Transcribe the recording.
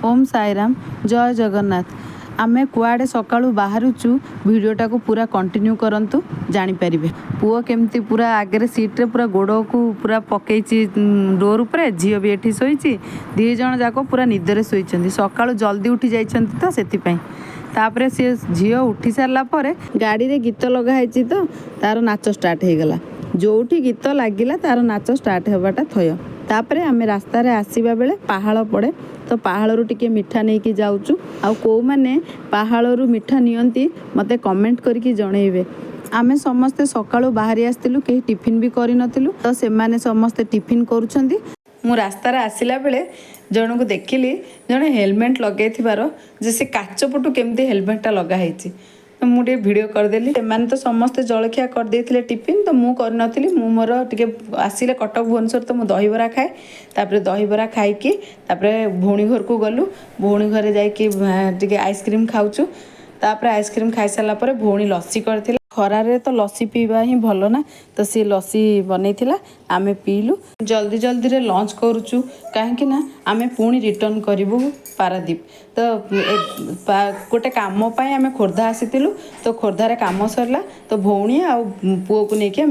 ଓମ୍ ସାଇରାମ, ଜୟ ଜଗନ୍ନାଥ। ଆମେ କୁଆଡ଼େ ସକାଳୁ ବାହାରୁଛୁ, ଭିଡ଼ିଓଟାକୁ ପୁରା କଣ୍ଟିନ୍ୟୁ କରନ୍ତୁ, ଜାଣିପାରିବେ। ପୁଅ କେମିତି ପୁରା ଆଗରେ ସିଟ୍ରେ ପୁରା ଗୋଡ଼କୁ ପୁରା ପକେଇଛି ଡୋର୍ ଉପରେ। ଝିଅ ବି ଏଠି ଶୋଇଛି। ଦୁଇ ଜଣ ଯାକ ପୁରା ନିଦରେ ଶୋଇଛନ୍ତି। ସକାଳୁ ଜଲ୍ଦି ଉଠି ଯାଇଛନ୍ତି ତ ସେଥିପାଇଁ। ତାପରେ ସିଏ ଝିଅ ଉଠି ସାରିଲା ପରେ ଗାଡ଼ିରେ ଗୀତ ଲଗା ହେଇଛି ତ ତାର ନାଚ ଷ୍ଟାର୍ଟ ହେଇଗଲା। ଯେଉଁଠି ଗୀତ ଲାଗିଲା, ତାର ନାଚ ଷ୍ଟାର୍ଟ ହେବାଟା ଥୟ। ତାପରେ ଆମେ ରାସ୍ତାରେ ଆସିବା ବେଳେ ପାହାଳ ପଡ଼େ ତ ପାହାଳରୁ ଟିକେ ମିଠା ନେଇକି ଯାଉଛୁ। ଆଉ କେଉଁମାନେ ପାହାଳରୁ ମିଠା ନିଅନ୍ତି, ମୋତେ କମେଣ୍ଟ କରିକି ଜଣେଇବେ। ଆମେ ସମସ୍ତେ ସକାଳୁ ବାହାରି ଆସିଥିଲୁ, କେହି ଟିଫିନ୍ ବି କରିନଥିଲୁ, ତ ସେମାନେ ସମସ୍ତେ ଟିଫିନ୍ କରୁଛନ୍ତି। ମୁଁ ରାସ୍ତାରେ ଆସିଲା ବେଳେ ଜଣକୁ ଦେଖିଲି, ଜଣେ ହେଲମେଟ୍ ଲଗେଇଥିବାର ଯେ ସେ କାଚ ପଟୁ କେମିତି ହେଲମେଟ୍ଟା ଲଗା ହେଇଛି, ତ ମୁଁ ଟିକେ ଭିଡ଼ିଓ କରିଦେଲି। ସେମାନେ ତ ସମସ୍ତେ ଜଳଖିଆ କରିଦେଇଥିଲେ ଟିଫିନ୍, ତ ମୁଁ କରିନଥିଲି। ମୁଁ ମୋର ଟିକେ ଆସିଲେ କଟକ ଭୁବନେଶ୍ୱର ତ ମୁଁ ଦହିବରା ଖାଏ। ତାପରେ ଦହିବରା ଖାଇକି ତାପରେ ଭଉଣୀ ଘରକୁ ଗଲୁ। ଭଉଣୀ ଘରେ ଯାଇକି ଟିକେ ଆଇସ୍କ୍ରିମ୍ ଖାଉଛୁ। ତାପରେ ଆଇସ୍କ୍ରିମ୍ ଖାଇସାରିଲା ପରେ ଭଉଣୀ ଲସି କରିଥିଲା। ଖରାରେ ତ ଲସି ପିଇବା ହିଁ ଭଲ ନା, ତ ସିଏ ଲସି ବନେଇଥିଲା, ଆମେ ପିଇଲୁ। ଜଲ୍ଦି ଜଲ୍ଦିରେ ଲଞ୍ଚ କରୁଛୁ, କାହିଁକି ନା ଆମେ ପୁଣି ରିଟର୍ଣ୍ଣ କରିବୁ ପାରାଦ୍ୱୀପ। ତ ଗୋଟେ କାମ ପାଇଁ ଆମେ ଖୋର୍ଦ୍ଧା ଆସିଥିଲୁ, ତ ଖୋର୍ଦ୍ଧାରେ କାମ ସରିଲା, ତ ଭଉଣୀ ଆଉ ପୁଅକୁ ନେଇକି ଆମେ